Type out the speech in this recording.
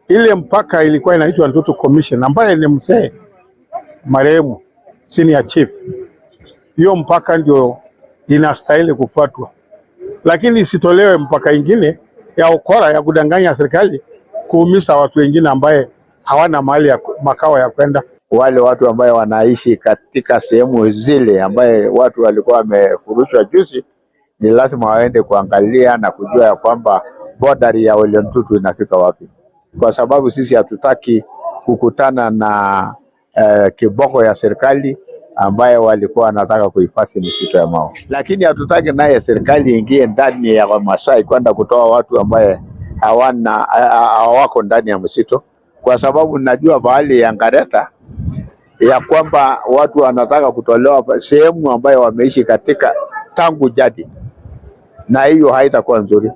Ile mpaka ilikuwa inaitwa Ntutu Commission ambaye ni mzee marehemu senior chief. Hiyo mpaka ndio inastahili kufuatwa, lakini isitolewe mpaka ingine ya ukora ya kudanganya serikali kuumiza watu wengine ambaye hawana mahali ya makao ya kwenda. Wale watu ambaye wanaishi katika sehemu zile ambaye watu walikuwa wamefurushwa juzi, ni lazima waende kuangalia na kujua ya kwamba boundary ya Ole Ntutu inafika wapi, kwa sababu sisi hatutaki kukutana na kiboko ya serikali ambaye walikuwa wanataka kuhifadhi misitu ya Mau, lakini hatutaki naye serikali ingie ndani ya Wamasai kwenda kutoa watu ambaye hawana hawako ndani ya msitu, kwa sababu najua pahali ya Ngareta ya kwamba watu wanataka kutolewa sehemu ambayo wameishi katika tangu jadi, na hiyo haitakuwa nzuri.